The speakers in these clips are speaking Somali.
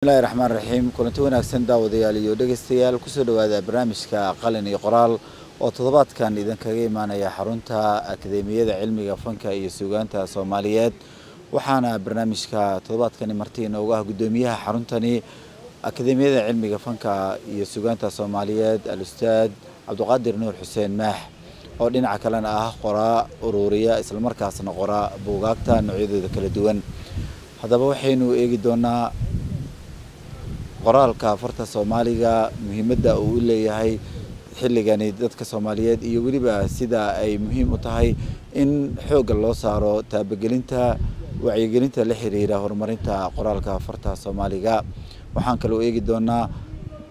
Bismillahi raxmaan raxiim. Kulanti wanaagsan, daawadayaal iyo dhegeystayaal. Kusoo dhawaada barnaamijka Qalin iyo Qoraal oo toddobaadkan idinkaga imaanaya xarunta Akadeemiyada Cilmiga Fanka iyo Suugaanta Soomaaliyeed. Waxaana barnaamijka toddobaadkani marti inoogu ah guddoomiyaha xaruntani Akadeemiyada Cilmiga Fanka iyo Suugaanta Soomaaliyeed, al-ustaad Cabdiqaadir Nuur Xuseen Maax, oo dhinaca kalena ah qoraa uruuriya, islamarkaasna qoraa buugaagta noocyadooda kala duwan. Haddaba waxaynu eegi doonaa qoraalka farta Soomaaliga, muhiimadda uu u leeyahay xilligani dadka Soomaaliyeed, iyo weliba sida ay muhiim u tahay in xoogga loo saaro taabagelinta wacyigelinta la xiriira horumarinta qoraalka farta Soomaaliga. Waxaan kaloo eegi doonaa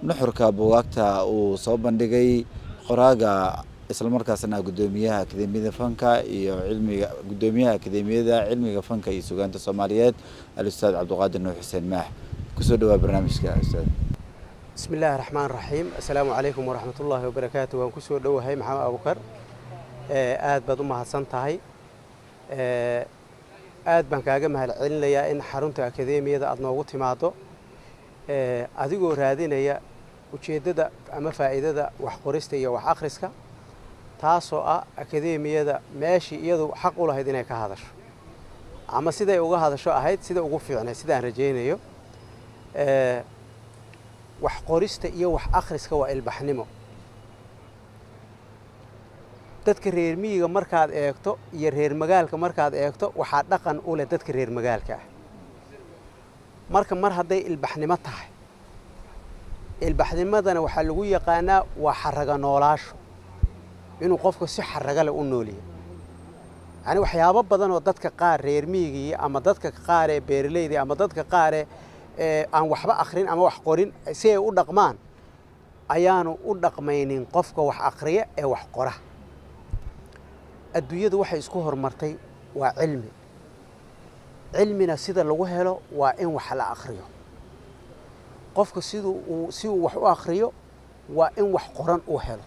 nuxurka buugaagta uu soo bandhigay qoraaga, islamarkaasna guddoomiyaha Akadeemiyada Fanka iyo Cilmiga, guddoomiyaha Akadeemiyada Cilmiga Fanka iyo Sugaanta Soomaaliyeed, al-ustaad Cabdiqaadir Nuur Xuseen Maax. Kusoo dhawaa barnaamijka, ustaad. Bismi illaahi raxmaan raxiim. Assalaamu calaykum waraxmat ullaahi wabarakaatu. Waan kusoo dhowahay, Maxamed Abukar. Aad baad u mahadsan tahay. Aad baan kaaga mahad celinayaa in xarunta akadeemiyada aada noogu timaado, adigoo raadinaya ujeeddada ama faa'iidada wax qorista iyo wax akhriska, taasoo ah akadeemiyada meeshii iyadu xaq u lahayd inay ka hadasho ama siday uga hadasho ahayd sida ugu fiicnay, sidaan rajaynayo. Wax qorista iyo wax akhriska waa ilbaxnimo. Dadka reer miyiga markaad eegto iyo reer magaalka markaad eegto, waxaa dhaqan u leh dadka reer magaalka ah. Marka mar hadday ilbaxnimo tahay, ilbaxnimadana waxaa lagu yaqaanaa waa xaraga noolaasho, inuu qofku si xaraga leh u nooliya. Yacni waxyaabo badan oo dadka qaar reer miyigii ama dadka qaar ee beeraleyda ama dadka qaar ee aan waxba akhrin ama wax qorin si ay u dhaqmaan ayaanu u dhaqmaynin qofka wax akhriya ee wax qora. Adduunyadu waxay isku horumartay waa cilmi. Cilmina sida lagu helo waa in wax la akhriyo. Qofka siduu uu si uu wax u akhriyo waa in wax qoran uu helo.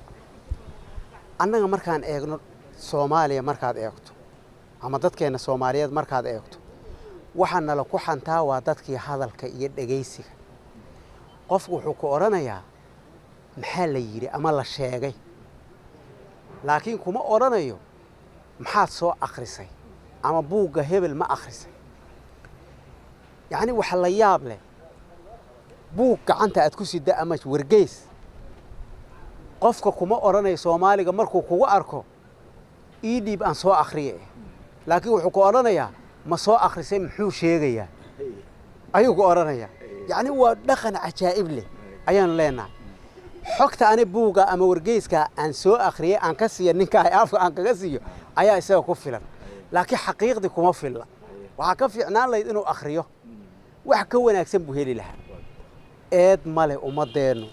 Annaga markaan eegno Soomaaliya, markaad eegto ama dadkeenna Soomaaliyeed markaad eegto, waxaa nala ku xantaa waa dadkii hadalka iyo dhegaysiga. Qofku wuxuu ku odhanayaa maxaa la yidhi ama la sheegay, laakiin kuma odhanayo maxaad soo akhrisay ama buugga hebel ma akhrisay. Yacni waxa la yaab leh, buug gacanta aad ku sidda ama wargeys, qofka kuma odhanayo Soomaaliga markuu kugu arko ii dhiib aan soo akhriye, laakiin wuxuu ku odhanayaa ma soo akhrisay, muxuu sheegayaa ayuu ku odhanayaa. Yacni waa dhaqan cajaa'ib leh ayaanu leenahay. Xogta ani buugga ama wargeyska aan soo akhriyey aan ka siiyo ninka ay afka aan kaga siiyo ayaa isaga ku filan, laakiin xaqiiqdii kuma filla. Waxaa ka fiicnaan lahayd inuu akhriyo, wax ka wanaagsan buu heli lahaa. Eed ma leh ummaddeennu.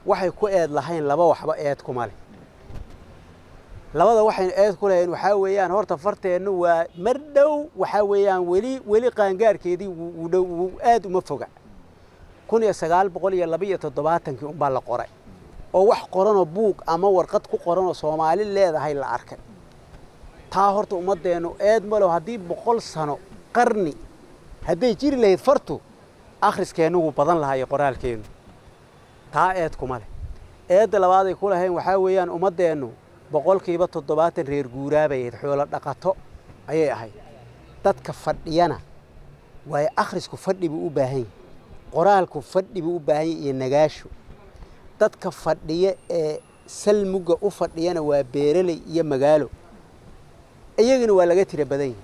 Waxay ku eed lahayn laba waxba eed kuma leh. Labada waxaynu eed ku lahayn waxaa weeyaan, horta farteennu waa mar dhow, waxaa weeyaan weli weli qaangaarkeedii wuu dhow, wuu aad uma foga. 1972-kii unbaa la qoray oo wax qoranoo buug ama warqad ku qoranoo Soomaali leedahay la arkay. Taa horta ummaddeennu eed malo. Haddii 100 sano, qarni hadday jiri lahayd fartu, akhriskeennu wuu badan lahaa iyo qoraalkeennu. Taa eed kuma leh. Eedda labaaday ku lahayn waxaa weeyaan, ummaddeennu 70% reer guuraabay ahayd, xoolo dhaqato ayay ahayd. Dadka fadhiyana waayo, akhrisku fadhi buu u baahan yahay, qoraalku fadhi buu u baahan yahay iyo nagaasho. Dadka fadhiya ee salmuga u fadhiyana waa beeraley iyo magaalo, iyagana waa laga tira badan yahay.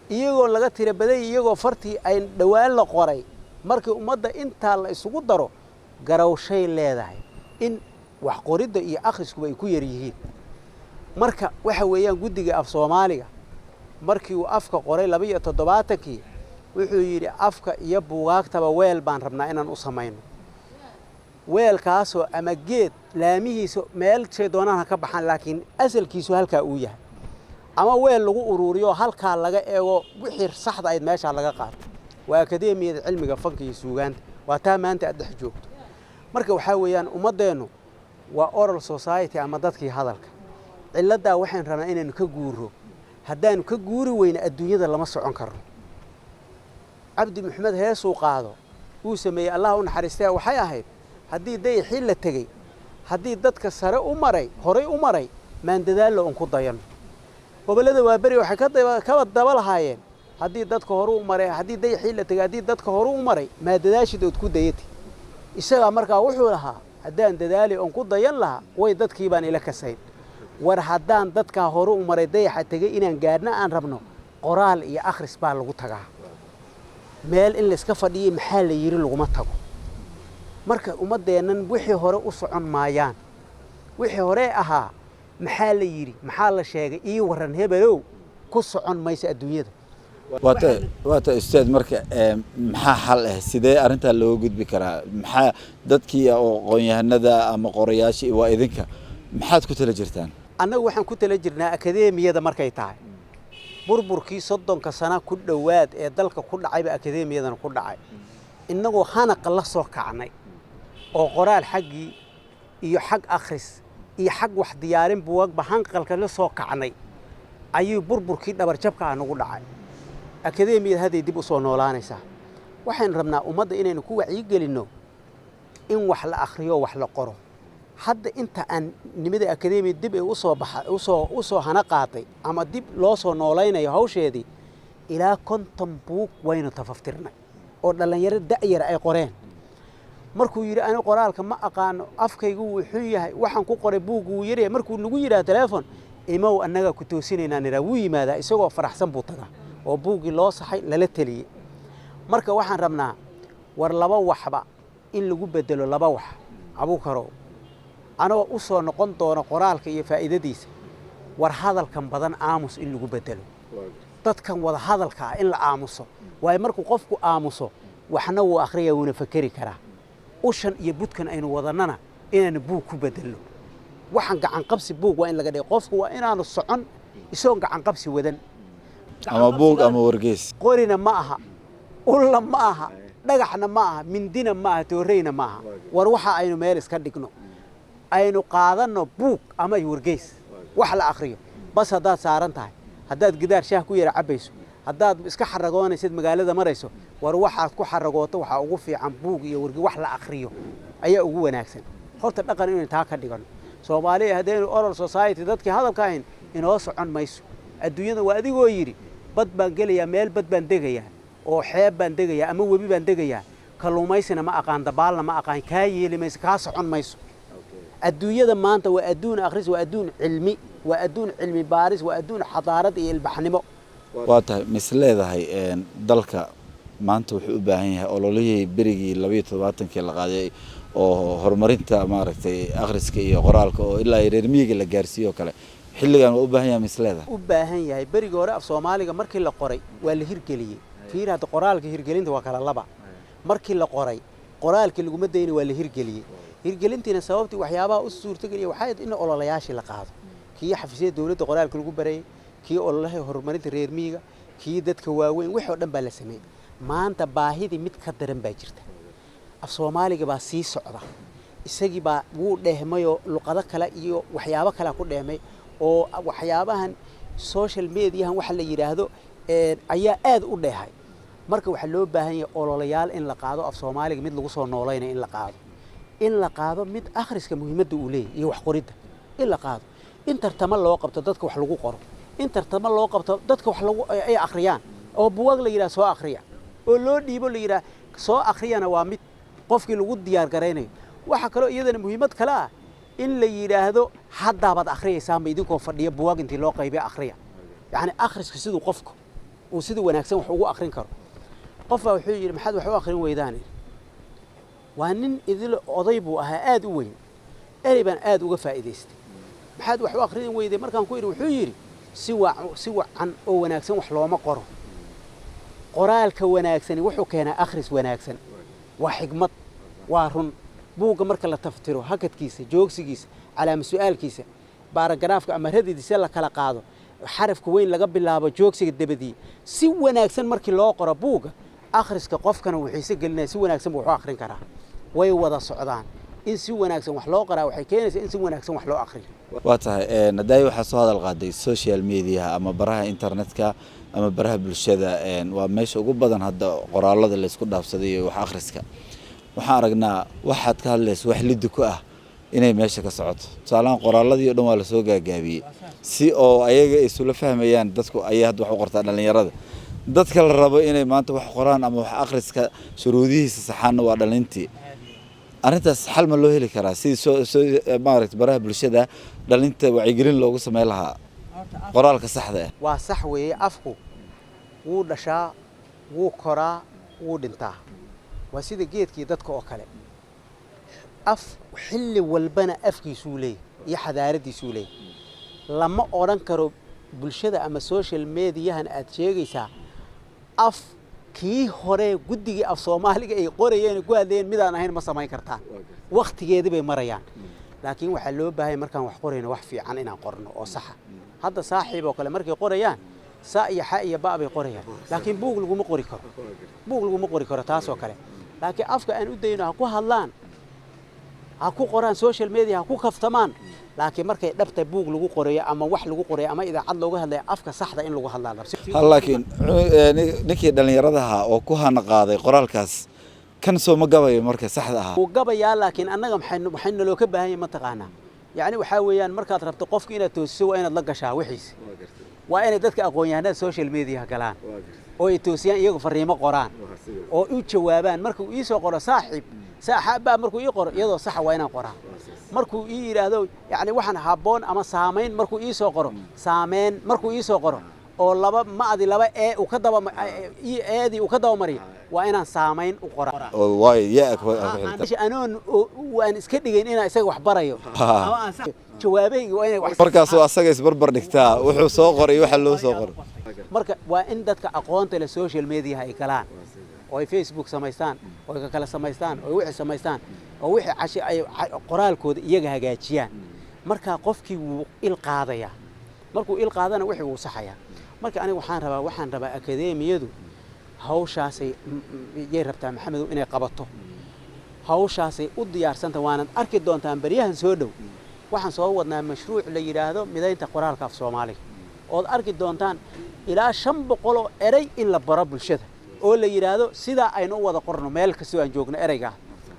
Iyagoo laga tira badan yahay, iyagoo fartii ay dhowaan la qoray, markii ummadda intaa la isugu daro, garawshay leedahay in wax qoridda iyo akhriskuba ay ku yar yihiin. Marka waxa weeyaan, guddiga af Soomaaliga markii uu afka qoray 72-kii, wuxuu yidhi afka iyo buugaagtaba weel baan rabnaa inaan u samayno, weelkaasoo ama geed laamihiisa meel shay doonaan ha ka baxaan, laakiin asalkiisu halkaa uu yahay, ama weel lagu uruuriyo halkaa laga eego wixii saxda ayd meeshaa laga qaato. Waa Akadeemiyada Cilmiga Fanka iyo Suugaanta, waa taa maanta aad dhex joogto. Marka waxaa weeyaan, ummaddeennu waa oral society ama dadkii hadalka. Cilladdaa waxaynu rabnaa inaynu ka guuro. Haddaanu ka guuri weyno, adduunyada lama socon karno. Cabdi Maxamed heesuu qaado Uu sameeyey, Allah u naxariistaya, waxay ahayd: haddii dayaxii la tegey, haddii dadka sare u maray, horay u maray, maan dadaallo un ku dayano. Gobollada Waaberi waxay kaba daba lahaayeen: haddii dadka horu u maray, haddii dayaxii la tegey, haddii dadka horu u maray, maa dadaashid ood ku dayati. Isagaa markaa wuxuu lahaa: haddaan dadaali oon ku dayan lahaa, way dadkii baan ila kasayn. War haddaan dadkaa horu u maray, dayaxa tegey, inaan gaadhna aan rabno, qoraal iyo akhris baa lagu tagaa. Meel in layska fadhiyay maxaa la yidhi laguma tago. Marka ummaddeennan wixii hore u socon maayaan, wixii hore ahaa maxaa la yidhi, maxaa la sheegay, ii warran hebelow, ku socon mayso adduunyada. Waata ustaad. Marka maxaa xal ah? Sidee arrintaa looga gudbi karaa? Maxaa dadkii oo aqoon-yahanada ama qorayaashii waa idinka, maxaad ku tala jirtaan? Annagu waxaan ku tala jirnaa, akadeemiyada markay tahay, burburkii 30-ka sana ku dhowaad ee dalka ku dhacayba akadeemiyadana ku dhacay. Innagoo hanaqa la soo kacnay oo qoraal xaggii iyo xag akhris iyo xag wax diyaarin buwagba hanqalka la soo kacnay, ayuu burburkii dhabarjabka ah nagu dhacay. Akadeemiyada hadday dib u soo noolaanaysaa, waxaynu rabnaa ummadda inaynu ku wacyigelinno in wax la akhriyo, wax la qoro. Hadda inta aan nimada akadeemiya dib ay usoo baxa, usoo hana qaatay ama dib loo soo noolaynayo hawsheedii, ilaa 50 buug waynu tafaftirnay oo dhallinyaro da'yar ay qoreen. Markuu yidhi: "Ani qoraalka ma aqaano, afkaygu wuu xun yahay, waxaan ku qoray buuggu wuu yaryahay," markuu nagu yidhaha teleefon: "Imow, annagaa ku toosinaynaa," nidhaa, wuu yimaadaa, isagoo faraxsan buu tagaa oo buuggii loo saxay, lala teliyey. Marka waxaan rabnaa, war laba waxba in lagu bedelo, laba wax, Abuukarow, anagoo u soo noqon doono qoraalka iyo faa'iidadiisa. War hadalkan badan aamus in lagu bedelo, dadkan wada hadalka ah in la aamuso. Waayo, markuu qofku aamuso, waxna wuu akhriyaa, wuuna fakeri karaa. Ushan iyo budkan aynu wadannana inaanu buug ku bedelno. Waxaan gacanqabsi buug waa in laga dhigo. Qofku waa inaanu socon isagoon gacanqabsi wadan. Ama buug ama wargeys. Qorina ma aha, ulla ma aha, dhagaxna ma aha, mindina ma aha, tooreyna ma aha. War waxa aynu meel iska dhigno, aynu qaadanno buug ama wargeys, wax la akhriyo. Bas haddaad saaran tahay, haddaad gidaar shaah ku yara cabbayso, haddaad iska xaragoonaysid, magaalada marayso, war waxaad ku xaragooto waxaa ugu fiican buug iyo warge. Wax la akhriyo ayaa ugu wanaagsan. Horta dhaqan inaynu taa ka dhigano. Soomaaliya haddaynu oral society, dadkii hadalka ahayn, inoo socon mayso adduunyada. Waa adigoo yidhi: "Bad baan gelayaa, meel bad baan degayaa oo xeeb baan degayaa ama webi baan degayaa, kalluumaysina ma aqaan, dabaalna ma aqaan." Kaa yeeli mayso, kaa socon mayso. Adduunyada maanta waa adduun akhris, waa adduun cilmi, waa adduun cilmi baaris, waa adduun xadaarad iyo ilbaxnimo. Waa tahay. Mis leedahay dalka maanta wuxuu u baahan yahay ololihii berigii 72-kii la qaaday oo horumarinta maaragtay akhriska iyo qoraalka oo ilaa reer miyiga la gaarsiiyo kale, xilligan waa u baahan yahay, mis leedahay? U baahan yahay. Berigii hore af Soomaaliga markii la qoray waa la hirgeliyey. Fiir hadda, qoraalka, hirgelinta waa kala laba. Markii la qoray, qoraalkii laguma dayna, waa la hirgeliyey. Hirgelintiina sababtii waxyaabaha u suurtogeliya waxay ahayd in ololayaashii la qaado, kii xafiisyada dowladda qoraalka lagu barayay, kii ololaha horumarinta reer miyiga, kii dadka waaweyn, wixii oo dhan baa la sameeyey. Maanta baahidii mid ka daran baa jirta. Af Soomaaliga baa sii socda, isagii baa wuu dheehmayoo luqado kale iyo waxyaabo kalea ku dheehmay, oo waxyaabahan social mediahan waxa la yidhaahdo ayaa aad u dheehay. Marka waxaa loo baahan yahay ololayaal in la qaado af Soomaaliga mid lagu soo noolaynayo in la qaado, in la qaado mid akhriska muhiimadda uu leeyahy iyo wax qoridda in la qaado, in tartamo loo qabto dadka wax lagu qoro, in tartamo loo qabto dadka wax lagu ay akhriyaan, oo buwag la yidhaha soo akhriya, oo loo dhiibo la yidhaha soo akhriyana, waa mid qofkii lagu diyaar garaynayo. Waxaa kaloo iyadana muhiimad kale ah in la yidhaahdo haddaabaad akhriyaysaanba, idinkoo fadhiya buwag intii loo qaybiya akhriya. Yacni akhriska siduu qofku uu sida wanaagsan wax ugu akhrin karo. Qof baa wuxuu yidhi: "Maxaad wax u akhrin weydaan?" Waa nin idil oday buu ahaa aad u weyn. Erey baan aad uga faa'iidaystay. "Maxaad wax u akhrin weyday?" markaan ku yidhi, wuxuu yidhi: Si wacan oo wanaagsan wax looma qoro. Qoraalka wanaagsani wuxuu keenaa akhris wanaagsan." Waa xigmad, waa run. Buugga marka la taftiro, hakadkiisa, joogsigiisa, calaama su'aalkiisa, baaragaraafka ama radidiisa la kala qaado, xarafka weyn laga bilaabo, joogsiga dabadii, si wanaagsan markii loo qoro buugga, akhriska qofkana wuu xiise gelinaya, si wanaagsan buu wax u akhrin karaa. Way wada socdaan. In si wanaagsan wax loo qoraa waxay keenaysaa in si wanaagsan wax loo akhriyo. Waa tahay. Nadaay, waxaa soo hadal qaaday social mediaha ama baraha internetka ama baraha bulshada. Waa meesha ugu badan hadda qoraalada laysku dhaafsaday iyo wax akhriska. Waxaan aragnaa waxaad ka hadlayso wax liddi ku ah inay meesha ka socoto. Tusaalahaan, qoraaladii o dhan waa lasoo gaagaabiyey si oo ayaga isula fahmayaan dadku. Ayay hadda wax u qortaa dhalinyarada. Dadka la rabo inay maanta wax qoraan ama wax akhriska shuruudihiisa saxaanna waa dhalintii. Arrintaas xal ma loo heli karaa, sidii soo maaragta baraha bulshada dhalinta wacyigelin loogu sameyn lahaa qoraalka saxda ah? Waa sax weeye. Afku wuu dhashaa, wuu koraa, wuu dhintaa. Waa sida geedkii dadka oo kale. Af xilli walbana afkiisuu leeyahy iyo xadaaradiisuu leeyahy. Lama odhan karo bulshada ama social mediahan aad sheegaysaa af kii hore guddigii af Soomaaliga ay qorayeen ku hadlayeen midaan ahayn ma samayn kartaan. Wakhtigeedii bay marayaan, laakiin waxaa loo baahanya markaan wax qorayno wax fiican inaan qorno oo saxa. Hadda saaxiib oo kale markay qorayaan, sa iyo xa iyo ba bay qorayaan, laakiin buug laguma qori karo, buug laguma qori karo taasoo kale. Laakiin afka aan u dayno, ha ku hadlaan, ha ku qoraan social media, ha ku kaftamaan, laakiin markay dhabta buug lagu qorayo ama wax lagu qorayo ama idaacad looga hadlayo, afka saxda in lagu hadlaa. Ha, laakiin ninkii dhallinyarada ahaa oo ku hana qaaday qoraalkaas kan soo ma gabayo marka saxda ahaa? Wuu gabayaa, laakiin annaga maxay naloo ka baahan yahay, mataqaanaa? Yacni waxaa weeyaan, markaad rabto qofka inaad toosiso, waa inaad la gashaa wixiisa. Waa inay dadka aqoon-yahanada social media galaan oo ay toosiyaan, iyagu fariimo qoraan oo u jawaabaan. Markuu ii soo qoro saaxiib saaxabbaa, markuu ii qoro iyadoo saxa, waa inaan qoraa. Markuu ii yidhaahdo yacni waxaan habboon ama saamayn markuu ii soo qoro, saameyn markuu ii soo qoro oo laba ma'di laba ee uu ka daba eedii uu ka daba mariyo, waa inaan saamayn u qoraa. Oo waayo yaa ku xigta. Anoon waan iska dhigayn inaan isaga wax barayo ama aan jawaabahayga waa inay wax Markaasuu asaga isbarbar dhigtaa wuxuu soo qoray waxa loo soo qoray. Marka waa in dadka aqoonta leh social media ay galaan oo ay Facebook samaystaan oo ay ka kala samaystaan oo ay wixii samaystaan oo wixii cashi ay qoraalkooda iyaga hagaajiyaan. Marka qofkii wuu il qaadayaa. Markuu il qaadana, wixii wuu saxayaa. Marka aniga waxaan rabaa akademiyadu hawshaasay yay rabtaa, Maxamedow, inay qabato. Hawshaasay u diyaarsanta, waanad arki doontaan baryahan soo dhow. Waxaan soo wadnaa mashruuc la yidhaahdo midaynta qoraalka af Soomaaliga, ood arki doontaan ilaa 500 oo erey in la baro bulshada oo la yidhaahdo sidaa aynu u wada qorno meel kastoo aan joogno ereygaa.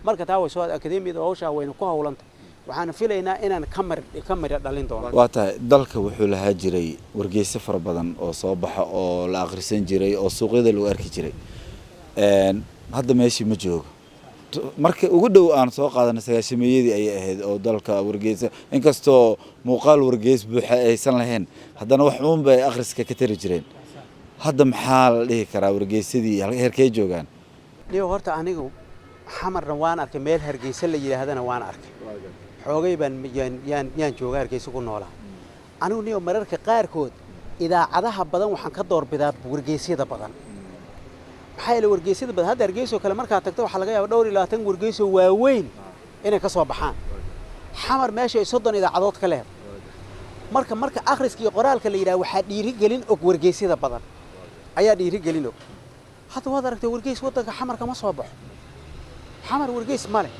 Marka taa way soo akademiyada hawshaa waynu ku hawlantay. Waxaana filaynaa inaan ka mira dhalin doono. Waa tahay. Dalka wuxuu lahaa jiray wargeyso fara badan oo soo baxa oo la akhrisan jiray oo suuqyada lagu arki jiray. Hadda meeshii ma joogo. Marka ugu dhow aan soo qaadanay sagaashameeyadii ayay ahayd oo dalka wargeysa, inkastoo muuqaal wargeys buuxa aysan lahayn, haddana wax uun bay akhriska ka tari jireen. Hadda maxaa la dhihi karaa wargeysadii heerkay joogaan? Niyo, horta anigu Xamarna waan arkay, meel Hargeysa la yidhaahdana waan arkay. Xoogay baan yaan jooga Hargeysa ku noolaa anigu. Niyo, mararka qaarkood idaacadaha badan waxaan ka doorbidaa wargeysyada badan. Maxaa yeele, wargeysyada badan hadda Hargeysa oo kale markaad tagto, waxaa laga yaaba dhowr iyo labaatan wargeysoo waaweyn inay ka soo baxaan. Xamar meesha ay 30 idaacadood ka leedahay. Marka akhriska iyo qoraalka la yidhaha, waxaa dhiirigelin og wargeysyada badan ayaa dhiirigelin og. Hadda waad aragtay, wargeys waddanka Xamar kama soo baxo. Xamar wargeys ma leh.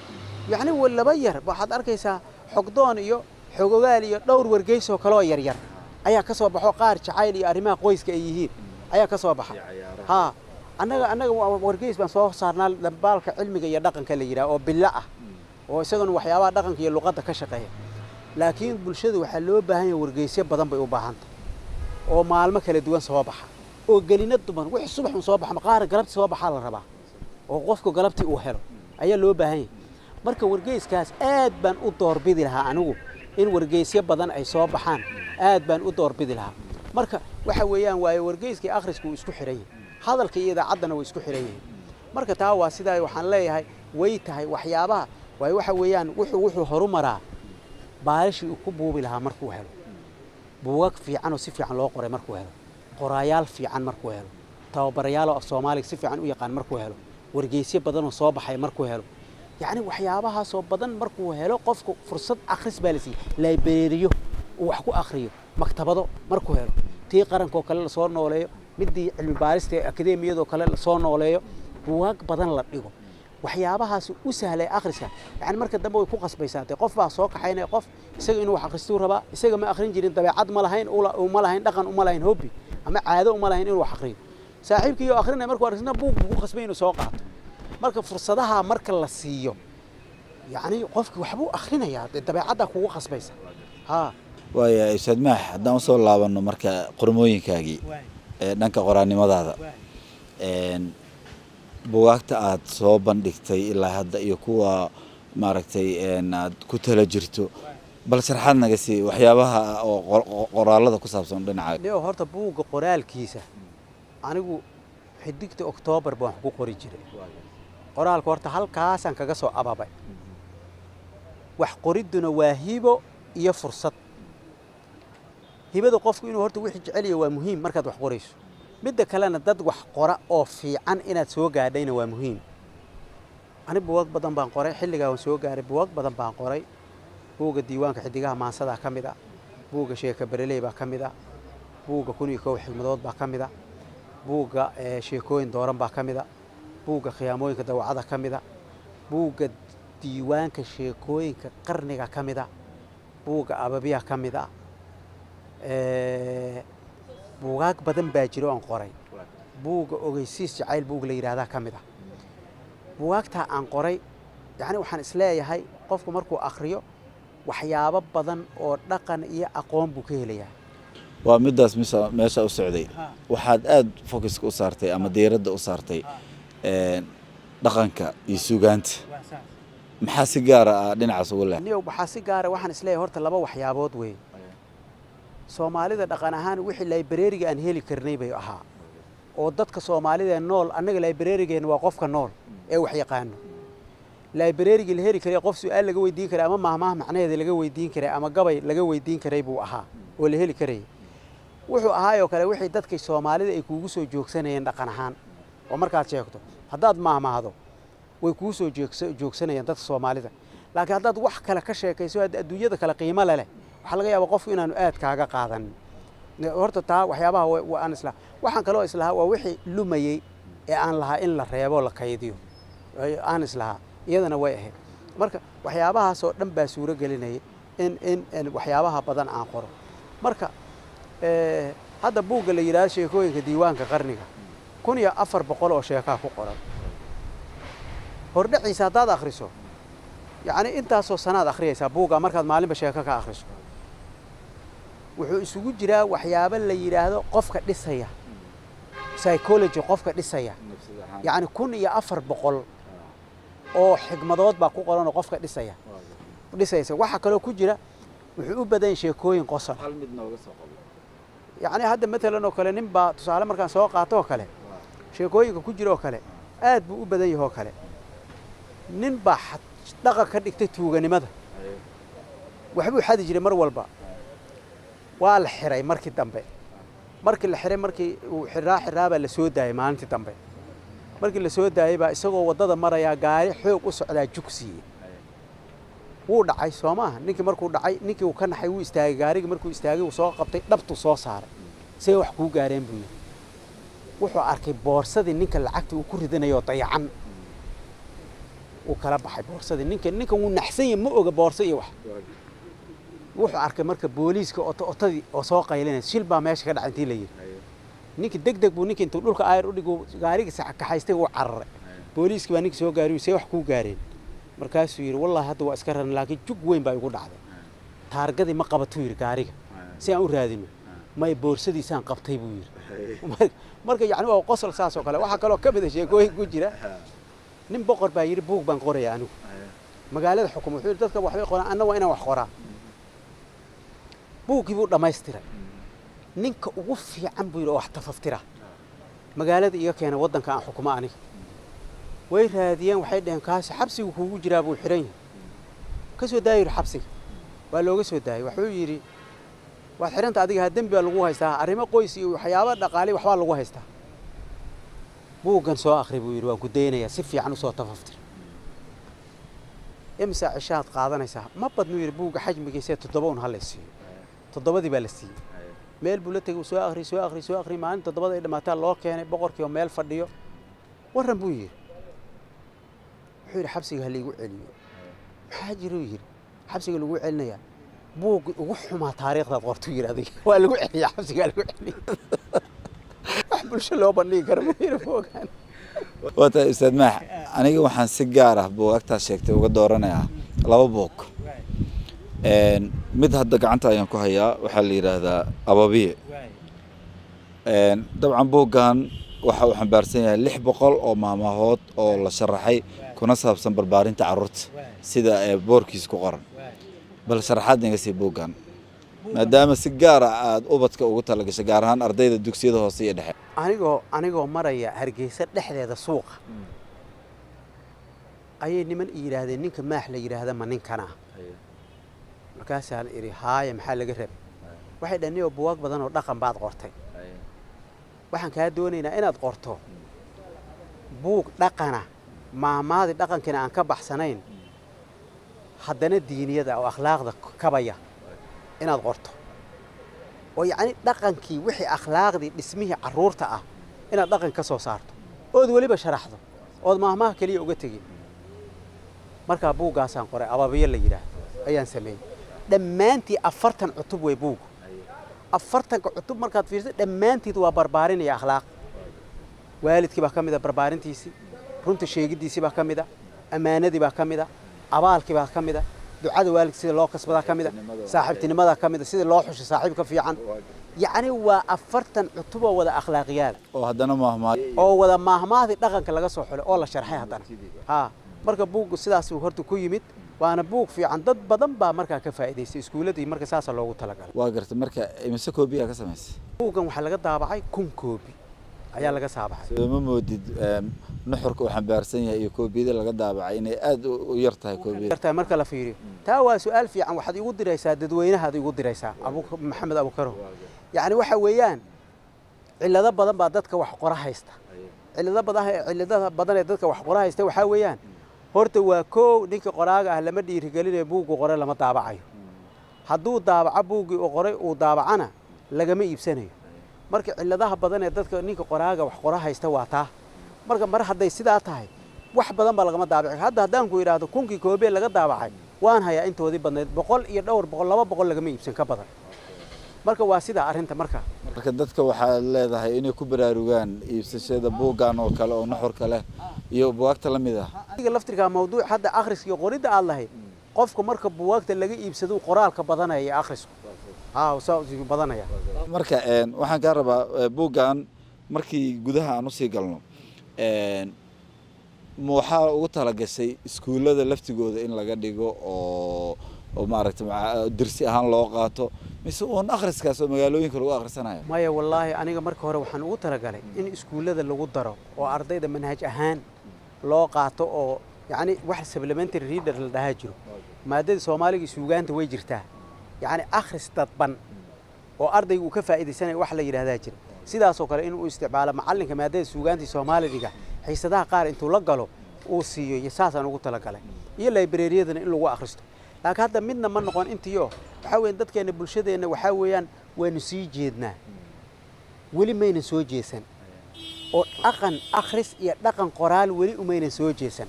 Yacni laba yar waxaad arkaysaa, Xogdoon iyo Xogogaal iyo dhowr wargeys oo kaleoo yaryar ayaa ka soo baxo, qaar jacayl iyo arrimaha qoyska ay yihiin ayaa ka soo baxa. Ha, annaga wargeys baan soo saarnaa, Dambaalka Cilmiga iyo Dhaqanka la yidhaha, oo bilo ah oo isaguna waxyaabaha dhaqanka iyo luqadda ka shaqeeya. Laakiin bulshadu waxaa loo baahan yahay wargeysyo badan bay u baahantay oo maalmo kala duwan soo baxa oo gelina duban. Wixii subax un soo baxa, qaar galabtii soo baxaa la rabaa oo qofku galabtii uu helo ayaa loo baahan yahay. Marka wargeyskaas aad baan u doorbidi lahaa anigu in wargeysyo badan ay soo baxaan, aad baan u doorbidi lahaa. Marka waxa weeyaan, waayo wargeyskii akhrisku wuu isku xiran yahay, hadalka iyo idaacaddana way isku xiran yihiin. Marka taa waa sidaa. Waxaan leeyahay way tahay waxyaabaha, waayo waxa weeyaan wuxuu horumaraa baalashii uu ku buubi lahaa markuu helo buugag fiican oo si fiican loo qoray, markuu helo qoraayaal fiican, markuu helo tababarayaal oo af Soomaaliga si fiican u yaqaan, markuu helo wargeysyo badan oo soo baxay, markuu helo yacni waxyaabahaasoo badan markuu helo, qofku fursad akhris baa la siiyey, library-yo uu wax ku akhriyo, maktabado markuu helo, tii qarankoo kale lasoo nooleeyo, midii cilmi baarista ee akademiyadoo kale lasoo nooleeyo, buugaag badan la dhigo. Waxyaabahaas u sahlay akhriska. Yani marka dambe way ku qasbaysaa dee, qof baa soo kaxaynaya qof isaga inuu wax akhristuu rabaa. Isaga ma akhrin jirin, dabeecad ma lahayn, uma lahayn dhaqan, uma lahayn hobby ama caado, uma lahayn inuu wax akhriyo. Saaxiibkii oo akhrinaya markuu akhrisna, buug buu ku qasbay inuu soo qaato. Marka fursadaha marka la siiyo, yacni qofki waxbuu akhrinayaa dee, dabeecaddaa kugu qasbaysa ha. Waaya, Ustaad Maax, haddaan usoo laabanno marka qormooyinkaagii ee dhanka qoraannimadaada, bugaagta aad soo bandhigtay ilaa hadda iyo kuwa maaragtay aad ku tala jirto, bal sharxaad naga sii waxyaabaha oo qoraallada ku saabsan dhinaca. Leo, horta buugga qoraalkiisa anigu Xidigta Oktoobar baan wax ku qori jiray. Qoraalka horta halkaasaan kaga soo ababay. Wax qoridduna waa hibo iyo fursad. Hibada qofku inuu horta wixii jecel yahay waa muhiim markaad wax qorayso. Midda kalena, dad wax qora oo fiican inaad soo gaadhayna waa muhiim. Ani buugag badan baan qoray xilligaa waan soo gaaray. Buugag badan baan qoray. Buugga Diiwaanka Xidigaha Maansadaa ka mid ah, buugga Sheeka Bereley baa ka mid ah, buugga 1001 Xigmadood baa ka mid ah, buugga Sheekooyin Dooran baa ka mid a, buugga Khiyaamooyinka Dawacada ka mid a, buugga Diiwaanka Sheekooyinka Qarniga ka mid a, buugga Ababiya ka mid a. Buugaag badan baa jiro oon qoray. Buugga Ogeysiis Jacayl buug la yidhaahdaa ka mid ah. Buugaagtaa aan qoray, yacni waxaan isleeyahay qofku markuu akhriyo waxyaabo badan oo dhaqan iyo aqoon buu ka helayaa. Waa midaas misa meesha u socday. Waxaad aada focuska u saartay ama diiradda u saartay dhaqanka iyo suugaanta. Maxaa si gaara ah dhinacaas ugu leh? Niyow, waxaa si gaara waxaan isleeyahay horta laba waxyaabood weeye. Soomaalida dhaqan ahaan wixii library-ga aan heli karnay bay ahaa, oo dadka Soomaalida ee nool, annaga library-geena waa qofka nool ee wax yaqaano. Library-gii la heli karay, qof su-aal laga weydiin karay ama maahmaah macnaheeda laga weydiin karay ama gabay laga weydiin karay buu ahaa oo la heli karayay. Wuxuu ahaayoo kale wixii dadkay Soomaalida ay kuugu soo joogsanayeen dhaqan ahaan, oo markaad sheegto, haddaad maahmaahdo, way kugu soo joogsanayaan dadka Soomaalida. Laakiin haddaad wax kale ka sheekayso, adduunyada kale qiimo leh, waxaa laga yaabaa qofku inaanu aad kaaga qaadanin. Horta taa waxyaabaha aan islaha. Waxaan kaloo islahaa waa wixii lumayey ee aan lahaa in la reebo, la kaydiyo aan islahaa, iyadana way ahayd. Marka waxyaabahaasoo dhan baa suuro gelinayay in waxyaabaha badan aan qoro. Marka hadda buugga la yidhahdo Sheekooyinka Diiwaanka Qarniga, 1400 oo sheekaa ku qoran. Hordhaciisa haddaad akhriso, yacni intaasoo sanaad akhriyaysaa buugga markaad maalinba sheeko ka akhriso. Wuxuu isugu jiraa waxyaabo la yidhaahdo qofka dhisaya, psychology qofka dhisaya. Yacni 1400 oo xigmadood baa ku qoran oo qofka dhisaya dhisaysa. Waxaa kaloo ku jira, wuxuu u badan yahay sheekooyin qosol. Hal mid nooga soo qabo. Yacni hadda matalan oo kale, nin baa tusaale markaan soo qaato oo kale, sheekooyinka ku jira oo kale aad buu u badan yahay oo kale. Nin baa dhaqan ka dhigtay tuuganimada. Waxbuu xadi jiray mar walba. Waa la xiray markii dambe. Markii la xiray, markii uu xiraa xiraa baa la soo daayay. Maalintii dambe markii la soo daayay baa isagoo waddada marayaa gaari xoog u socdaa jugsiiyey. Wuu dhacay, soo maaha? Ninkii markuu dhacay, ninkii uu ka naxay, wuu istaagay. Gaarigii markuu istaagay, wuu soo qabtay, dhabtuu soo saaray. "See wax kuu gaareen?" buu yidhi. Wuxuu arkay boorsadii ninka lacagta uu ku ridanayo dayacan. Wuu kala baxay boorsadii ninka. Ninkan wuu naxsan yahay, ma oga boorso iyo wax. Wuxuu arkay marka booliiska otadii oo soo qaylinaya, shil baa meesha ka dhacay intii la yidhi. Ninkii deg deg buu ninkii intuu dhulka aayar u dhigo gaarigii kaxaystay, wuu cararay. Booliiskii baa ninkii soo gaariyu, "See wax kuu gaareen?" Markaasuu yidhi, "Wallahi hadda waa iska raran, laakiin jug weyn baa igu dhacday. Taargadii ma qabatuu," yidhi, "gaariga si aan u raadino may, boorsadiisaan qabtay," buu yidhi. Marka yacni waa qosol saas oo kale. Waxaa kaloo ka mid a sheekooyin ku jira, nin boqor baa yidhi, "Buug baan qoraya anigu." Magaalada xukuma wuxuu yidhi, "Dadka waxbay qoraan, anna waa inaan wax qoraa." Buuggii buu dhammaystiray. "Ninka ugu fiican," buu yidhi, "oo wax tafaftira magaalada iga keena, waddanka aan xukumo aniga." Way raadiyeen, waxay dhaheen, "Kaasi xabsigu kuugu jiraa, buu xihan yahay." "Ka soo daaya," yidhi xabsiga. Waa looga soo daayay. Wuxuu yidhi, "Waad xidhanta adiga, ha dembi baa lagu haystaa, arrimo qoys iyo waxyaabo dhaqaale waxbaa lagu haystaa. Buuggan soo akhri," buu yidhi, "waan ku daynayaa, si fiican usoo tafaftir. Imisa cishaad qaadanaysaa?" "Ma badnuu," yidhi, "buugga xajmigiisa 7 un ha la siiyo." 7dii baa la siiyey. Meel buu la tegey, soo akhri, soo akhri, soo akhri. Maalin 7da ay dhammaataa loo keenay boqorkii oo meel fadhiyo. "Warran," buu yidhi. Wuxuu yidhi, "Xabsiga ha laigu celiyo." "Maxaa jiruu?" yidhi. "Xabsiga lagu celinayaa, buuggi ugu xumaa taariikhdaad qortuu," yidhi. "Adiga waa lagu celiya, xabsigaa lagu celiya, wax bulsho loo bandhigi kara ma yidhi buuggan." Waa tahay, Ustaad Maax. Aniga waxaan si gaar ah buugagtaas sheegtay uga dooranayaa laba buug. Mid hadda gacanta ayaan ku hayaa, waxaa la yidhaahdaa Ababiye. Dabcan buuggan waxa uu xambaarsan yahay 600 oo maahmaahood oo la sharaxay, kuna saabsan barbaarinta carruurta, sida ee boorkiisa ku qoran. Bal sharaxaad naga sii buuggan, maadaama si gaar ah aada ubadka ugu talagashay, gaar ahaan ardayda dugsiyada hoose iyo dhexe. Anigoo maraya Hargeysa dhexdeeda suuqa ayay niman i yidhaahdeen, "Ninka Maax la yidhaahda ma ninkana?" Markaasaan idhi, "Haaya, maxaa laga rabay?" Waxay dhaheen, "Niyoo, buwaag badan oo dhaqan baad qortay, waxaan kaa doonaynaa inaad qorto buug dhaqana, maahmaadi dhaqankiina aan ka baxsanayn, haddana diiniyada oo akhlaaqda kabaya inaad qorto, oo yacni dhaqankii wixii akhlaaqdii dhismihii carruurta ah inaad dhaqan ka soo saarto, ood weliba sharaxdo, ood maahmaah keliya uga tegin." Markaa buuggaasaan qoray, Ababiyo la yidhaahdo ayaan sameeyey. Dhammaantii 40 cutub wey buuggu. 40-ka cutub markaad fiirso, dhammaantiid waa barbaarinaya akhlaaq. Waalidkii baa ka mid a, barbaarintiisii, runta sheegiddiisii baa ka mid a, ammaanadii baa ka mid a, abaalkii baa ka mid a, ducada waalidka sida loo kasbadaa ka mid a, saaxiibtinimadaa ka mid a, sida loo xusho saaxiibka fiican. Yacni waa 40 cutuboo wada akhlaaqiyaada oo haddana maahmaah oo wada maahmaahdii dhaqanka laga soo xulay oo la sharxay haddana. Ha, marka buuggu sidaasuu horta ku yimid, waana buug fiican. Dad badan baa markaa ka faa'iidaystay iskuulladii, marka saasa loogu talagalay. Waa gartay. Marka imise koobiyaa ka samaysay? Buuggan waxaa laga daabacay 1000 koobi ayaa laga saabaxay. Soo ma moodid nuxurka uu xambaarsan yahay iyo koobiyada laga daabacay inay aada u yar tahay koobiyada? Yartahay marka la fiiriyo. Taa waa su-aal fiican. Waxaad igu diraysaa dadweynahaad igu diraysaa, Abu Maxamed Abukaro. Yacni waxa weeyaan, cillado badan baa dadka wax qora haysta. Cillado badan, cilladaha badan ee dadka wax qora haysta waxaa weeyaan, horta waa koow, ninka qoraaga ah lama dhiirigelinayo, buuggu qore lama daabacayo. Hadduu daabaco buuggii uu qoray uu daabacana, lagama iibsanayo. Marka cilladaha badan ee dadka ninka qoraaga wax qora haysta waa taa. Marka mar hadday sidaa tahay, wax badan baa lagama daabici. Hadda haddaan ku idhaahdo 1000-kii koobee laga daabacay, waan hayaa intoodii badnayd, 100 iyo dhowr boqol, 200 lagama iibsan ka badan. Marka waa sidaa arrinta marka. Marka dadka waxaad leedahay inay ku baraarugaan iibsashada buuggan oo kale oo nuxurka leh iyo buwaagta la mid ah. Adiga laftirkaa mawduuc hadda akhriska iyo qoridda aad lahayd, qofka marka buwaagta laga iibsado qoraalka badanaya iyo akhrisku, ha, saa badanaya. Marka waxaan kaa rabaa buuggan markii gudaha aan usii galno, ma waxaa ugu talagashay iskuullada laftigooda in laga dhigo oo maaragtay dirsi ahaan loo qaato, mise uun akhriskaas oo magaalooyinka lagu akhrisanayo? Maya, wallaahi, aniga marka hore waxaan ugu talagalay in iskuullada lagu daro oo ardayda manhaj ahaan loo qaato, oo yacni wax supplementary reader la dhahaa jiro. Maadada Soomaaliga iyo suugaanta way jirtaa, yacni akhris dadban oo ardayga uu ka faa'iidaysanayo wax la yidhahdaa jira. Sidaasoo kale inuu isticmaalo macallinka maadada suugaanta iyo Soomaaliga xiisadaha qaar intuu la galo uu siiyo, iyo saasaan ugu talagalay, iyo librariyadana in lagu akhristo. Laakiin hadda midna ma noqon intiyo. Waxaa weeyaan, dadkeena, bulshadeenna, waxaa weeyaan waynu sii jeednaa, weli maynan soo jeesan oo dhaqan akhris iyo dhaqan qoraal weli umaynan soo jeesan.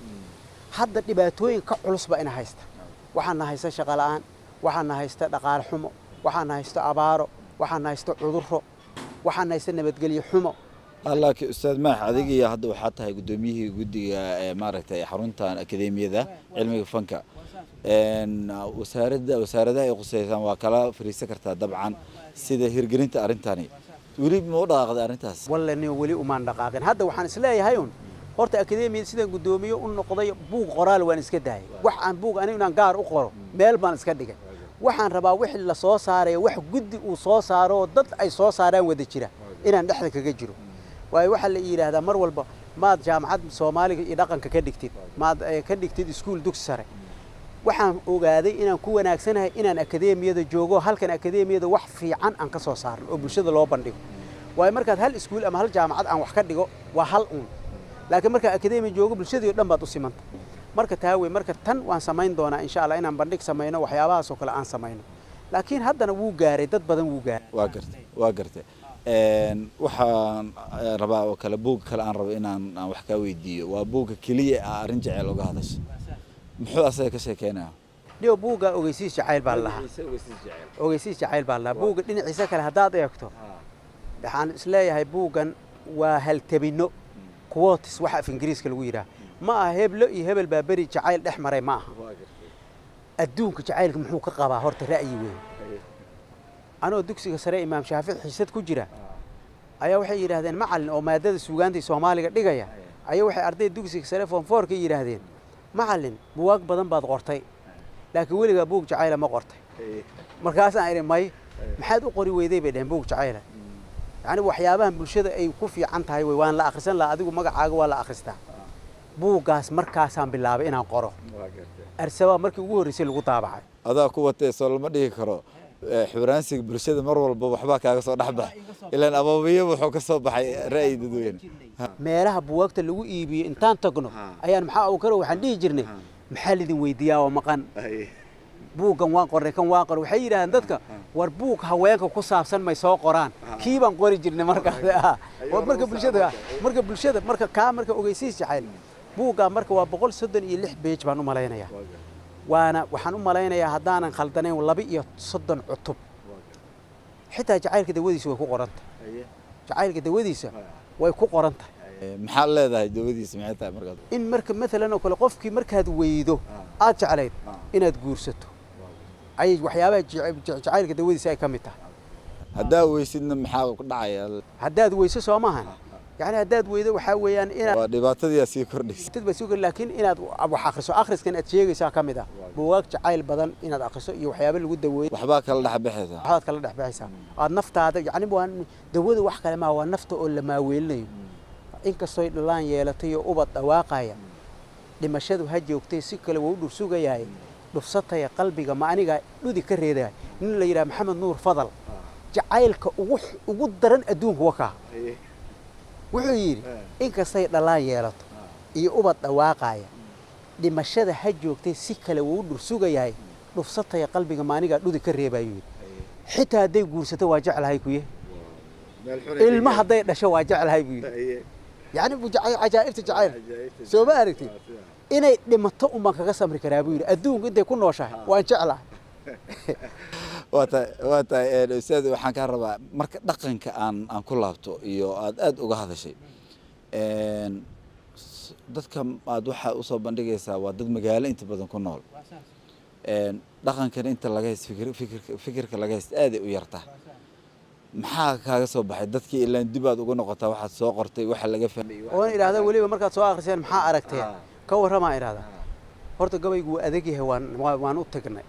Hadda dhibaatooyin ka culus baa ina haysta. Waxaana haysta shaqo la'aan, waxaana haysta dhaqaale xumo, waxaana haysta abaaro, waxaana haysta cudurro, waxaana haysta nabadgelyo xumo. Laakiin Ustaad Maax, adiga iyo hadda waxaa tahay guddoomiyihii guddiga ee maaragtay xaruntan akademiyada cilmiga fanka. Wasaaradda, wasaaradaha ay khuseysaan waa kala fariisan kartaa dabcan sida hirgelinta arrintani. Weli ma u dhaqaaqday arrintaas? Walle nin, weli umaan dhaqaaqin. Hadda waxaan isleeyahay un horta akademiyada sidaan guddoomiye u noqday, buug qoraal waan iska daayay. Wax aan buug anigu inaan gaar u qoro meel baan iska dhigay. Waxaan rabaa wixii la soo saaraya, wax guddi uu soo saaro oo dad ay soo saaraan wada jira, inaan dhexda kaga jiro. Waayo, waxaa la yidhaahdaa mar walba, maad jaamacad Soomaaliga iyo dhaqanka ka dhigtid, maad ka dhigtid iskuul dugsi sare. Waxaan ogaaday inaan ku wanaagsanahay inaan akademiyada joogo, halkan akademiyada wax fiican aan ka soo saarno oo bulshada loo bandhigo. Waayo, markaad hal iskuul ama hal jaamacad aan wax ka dhigo, waa hal uun, laakiin markaa akademiya joogo, bulshadii o dhan baad u simanta. Marka taa wey. Marka tan waan samayn doonaa insha Allah, inaan bandhig samayno, waxyaabahaas oo kale aan samayno. Laakiin haddana wuu gaaray, dad badan wuu gaaray. Waa gartay, waa gartay. Waxaan rabaa oo kale, buugga kale aan rabo inaan aan wax kaa weydiiyo waa buugga keliya ah arrin jecel uga hadasha. Muxuu asaga ka sheekeynaya? Dhiyo, buugga Ogeysiis Jacayl baa la lahaa. Ogeysiis Jacayl baa la lahaa. Buugga dhinaciisa kale haddaad eegto, waxaan isleeyahay buuggan waa haltabinno, quotes waxa af Ingiriiska lagu yidhaah. Ma aha heblo iyo hebel baa beri jacayl dhex maray, ma aha. Adduunka jacaylka muxuu ka qabaa horta ra'yi weyn. Anoo dugsiga sare Imaam Shaafici xiisad ku jira ayaa waxay yidhaahdeen macallin oo maadada suugaanta Soomaaliga dhigaya ayaa waxay ardayda dugsiga sare form four-ka yidhaahdeen: "Macallin, buwaag badan baad qortay, laakiin weligaa buug jacayla ma qortay?" Markaasaan idhi: "May." "Maxaad u qori weyday?" bay dhaheen, "buug jacayla?" Yacni waxyaabahan bulshada ay ku fiican tahay wey, waan la akhrisan lahaa, adigu magacaaga waa la akhristaa. Buuggaas markaasaan bilaabay inaan qoro. Arsabaa markii ugu horreysay lagu daabacay. Adaa ku watee, soo lama dhihi karo xuraansiga bulshada mar walba waxbaa kaaga soo dhex bax, ilaan ababiyo wuxuu ka soo baxay ra'yi dadweyne. Meelaha buwaagta lagu iibiyo intaan tagno ayaan maxaa Abuukar waxaan dhihi jirnay: "Maxaa lidin weydiiyaa oo maqan? Buuggan waan qornay, kan waan qornay." Waxay yidhahdeen dadka: "War, buug haweenka ku saabsan may soo qoraan?" Kii baan qori jirnay markaas. Marka bulshada marka kaa marka Ogeysiis Jacayl buuggaa marka waa 136 page baan u malaynayaa, waana waxaan u malaynayaa haddaanan khaldanayn 32 cutub. Xitaa jacaylka dawadiisa way ku qoran tahay. Jacaylka dawadiisa way ku qoran tahay. Maxaad leedahay dawadiisa? Maxay tahay markaas? In marka maalan oo kale qofkii markaad weydo aad jeclayd inaad guursato ayay waxyaabaha jacaylka dawadiisa ay ka mid tahay. Haddaa weysidna maxaa ku dhacaya? Haddaad weyso, soo maahan, yani haddaad weydo waxaa weeyaan inaad Waa dhibaatadii sii kordhaysa. Dad baa soo geli, laakiin inaad wax akhriso, akhriskan aad sheegaysaa ka mid ah buugaag jacayl badan inaad akhriso iyo waxyaabo lagu daweeyo. Waxbaa kala dhex baxaysa. Waxbaad kala dhex baxaysaa aad naftaada, yacni waa dawada, wax kale maa, waa nafta oo la maaweelinayo. Inkastoy dhalaan yeelatay oo ubad dhawaaqaya, dhimashadu ha joogtay, si kale wuu u dhur sugayahay, dhufsataya qalbiga ma aniga dhudi ka reedaya. Nin la yidhaha Maxamed Nuur Fadal, jacaylka ugu daran adduunka wakaa, wuxuu yidhi: "Inkastay dhalaan yeelato iyo ubad dhawaaqaya, dhimashada ha joogtay, si kale wuu u dhur sugayahay, dhufsataya qalbiga ma anigaa dhudi ka reebayuu yidhi. Xitaa hadday guursato waa jeclahay kuye, ilma hadday dhasho waa jeclahay," buu yidhi. Yacni cajaa'ibta jacayl soo ma aragtid? "Inay dhimato un baan kaga samri karaa," buu yidhi, "adduunku intay ku nooshahay waan jeclahay." Waa tahay, ustaad, waxaan kaa rabaa marka dhaqanka aan ku laabto iyo aad aad uga hadashay. Dadka aad waxaa usoo bandhigaysaa waa dad magaalo inta badan ku nool. Dhaqankan inta laga haysto fikirka laga haysto aaday u yartaa. Maxaa kaaga soo baxay dadkii? Ilaan dib aad uga noqotaa waxaad soo qortay, waxa laga fahmay. Oon idhaahda weliba: "Markaad soo akhriseen maxaa aragteen? Ka warramaa." Idhahda: "Horta gabaygu wuu adag yahay, waan u tagnay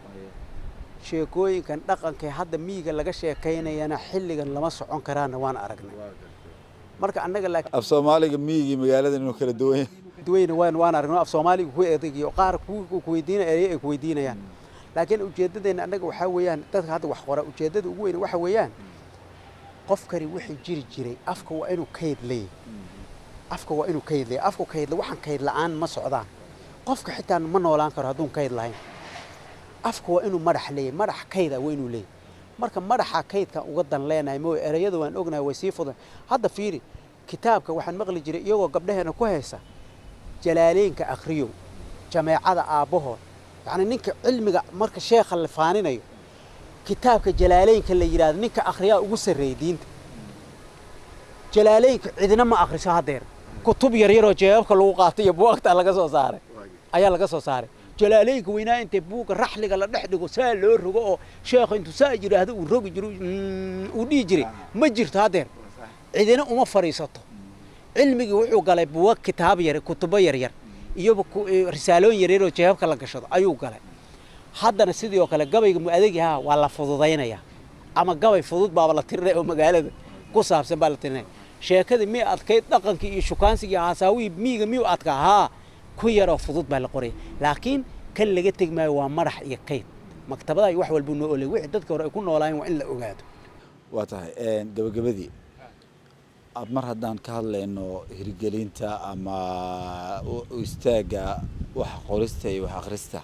sheekooyinkan dhaqanka hadda miyiga laga sheekaynayana xilligan lama socon karaana waan aragnay." Marka annaga laakiin Af Soomaaliga miyigii magaalada inuu kala duwan yahay. Duwayna waan aragnay af Soomaaliga ku adegiyo, qaar ku weydiinaya erey ay ku weydiinayaan. Laakiin ujeeddadeenna annaga waxaa weeyaan, dadka hadda wax qora ujeeddada ugu weyn waxa weeyaan, qofkani wixii jiri jiray afka waa inuu kayd leeyahay. Afka waa inuu kayd leeyahay. Afku kayd, waxaan kayd la'aan ma socdaan. Qofka xitaa ma noolaan karo hadduun kayd lahayn. Afka waa inuu madax leeyahay, madax kayda waa inuu leeyahay. Marka madaxa kaydka uga dan leenahay mooy, ereyada waan ognahay, way sii fudan. Hadda fiiri kitaabka, waxaan maqli jiray iyagoo gabdhaheena ku haysa Jalaaleenka akhriyow, jameecada aabbahood, yacni ninka cilmiga marka sheekha la faaninayo, kitaabka Jalaaleynka la yidhaahdo ninka akhriyaa ugu sarreeyay diinta. Jalaaleynka cidina ma akhriso haddeer. Kutub yaryaroo jeebabka lagu qaatay iyo buugta laga soo saaray ayaa laga soo saaray. Jalaaleynka weynaa intay buugga raxliga la dhex dhigo, saa loo rogo oo sheekhu intuu saa yidhaahdo uu rogi jiro, uu dhihi jiray, ma jirto haddeer. Cidina uma fadhiisato. Cilmigii wuxuu galay buugag, kitaab yar, kutubo yaryar iyo risaalooyin yaryar oo jeebabka la gashado ayuu galay. Haddana sidii oo kale gabayga mu-adegihaa waa la fududaynayaa, ama gabay fudud baaba la tirinaya oo magaalada ku saabsan baa la tirinaya. Sheekadii miyay adkayd? Dhaqankii iyo shukaansigii, haasaawihii miyiga miyuu adkaa? Haa, ku yaroo fudud baa la qoraya, laakiin kan laga tegi maayo, waa madax iyo kayd. Maktabadaha iyo wax walbuu noo olay, wixii dadka hore ay ku noolaayeen waa in la ogaado. Waa tahay. Gabagabadii, mar haddaan ka hadlayno hirgelinta ama u istaagga wax qorista iyo wax akhrista,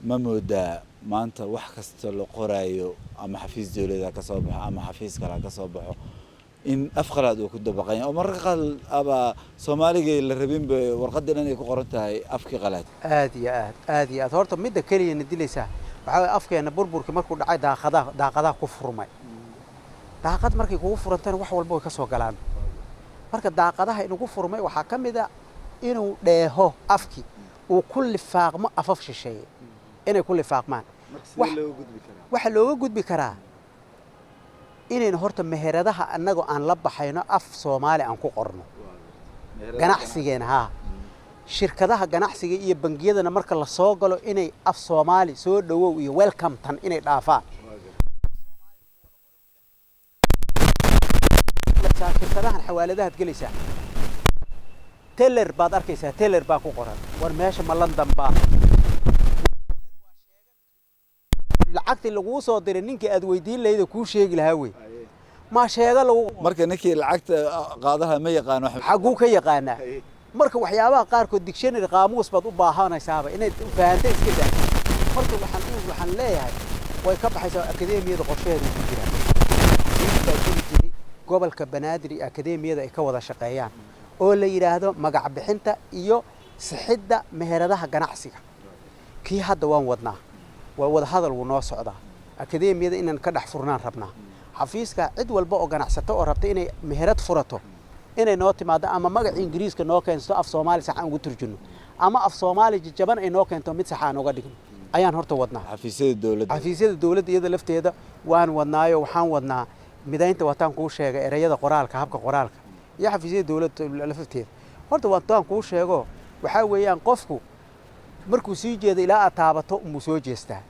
Ma moodaa maanta wax kasta la qoraayo, ama xafiis dowlada ka soo baxo ama xafiis kale ka soo baxo, in af qalaad uu ku dabaqanya, oo mararka qaar aba Soomaaligay la rabinba warqadda dhan ay ku qoran tahay afkii qalaad? Aad iyo aad, aad iyo aad. Horta midda keliyana dilaysaa waxaa waye afkeena burburkii markuu dhacay daaqadaha ku furmay. Daaqad markay kugu furantana wax walba way ka soo galaan. Marka daaqadaha inagu furmay waxaa ka mid a inuu dheeho afkii uu ku lifaaqmo afaf shisheeye, inay ku lifaaqmaan. Waxaa looga gudbi karaa inaynu horta meheradaha annagoo aan la baxayno af Soomaali aan ku qorno ganacsigeena, haa, shirkadaha ganacsiga iyo bangiyadana marka la soo galo inay af Soomaali soo dhowow iyo welcome tan inay dhaafaan. Shirkadahan xawaaladahaad gelaysaa, teller baad arkaysaa, teller baa ku qoran. War meesha ma London baa? Lacagtii laguu soo diray ninkii aad weydiin lahayd oo kuu sheegi lahaa wey maa sheega lagu. Marka ninkii lacagta qaadaha ma yaqaano. Xagguu ka yaqaanaa? Marka waxyaabaha qaarkood dictionary, qaamuus baad u baahanaysaaba inaad fahanto iska daa. Marka waxaan leeyahay way ka baxaysaa. Akademiyada qorshaheeda ku jiraan baa jiri jiray gobolka Banaadir iyo akademiyada ay ka wada shaqeeyaan oo la yidhaahdo magac bixinta iyo sixidda meheradaha ganacsiga. Kii hadda waan wadnaa, waa wada hadal, wuu noo socdaa. Akademiyada inaan ka dhex furnaan rabnaa xafiiska. Cid walba oo ganacsato oo rabta inay meherad furato inay noo timaado, ama magaca Ingiriiska noo keensato, af Soomaali sax aan ugu turjunno, ama af Soomaali jajaban ay noo keento, mid sax aan uga dhigno ayaan horta wadnaa. Xafiisyada dowladda? Xafiisyada dowladda iyada lafteeda waan wadnaayo. Waxaan wadnaa midaynta, wataan kuu sheegay, ereyada qoraalka, habka qoraalka iyo xafiisyada dowladda lafteeda. Horta waataan kuu sheego, waxaa weeyaan qofku markuu sii jeedo ilaa aad taabato umuu soo jeestaa,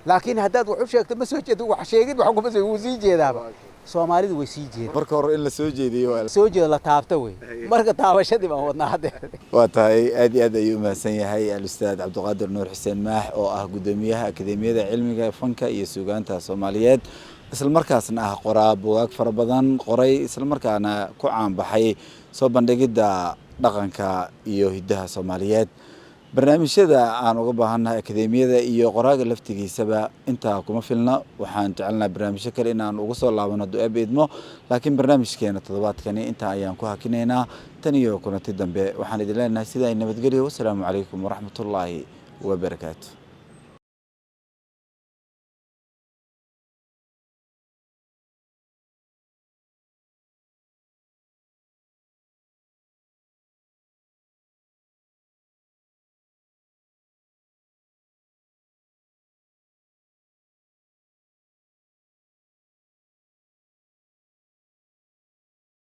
laakiin haddaad wax u sheegto ma soo jeedo. Wax sheegid wax kuma soo, wuu sii jeedaaba. Soomaalidu way sii jeeda. Marka hore in la soo jeediyo waa soo jeedo, la taabto wey. Marka taabashadii baan wadnaa haddeer. Waa tahay, aad iyo aad ayuu umahadsan yahay Alustaad Cabdiqaadir Nuur Xuseen Maax, oo ah guddoomiyaha Akademiyada Cilmiga Fanka iyo Suugaanta Soomaaliyeed, islamarkaasna ah qoraa bugaag fara badan qoray, islamarkaana ku caanbaxay soo bandhigidda dhaqanka iyo hiddaha Soomaaliyeed. Barnaamijyada aan uga baahannahay akademiyada iyo qoraaga laftigiisaba intaa kuma filna. Waxaan jecelnahay barnaamijyo kale inaan uga soo laabano hadduu Eebbe idmo, laakiin barnaamijkeena toddobaadkani intaa ayaan ku hakinaynaa. Tan iyo kulanti dambe waxaan idin leenahay sida ay nabadgelyo. Wasalaamu calaykum waraxmatullaahi wabarakaatu.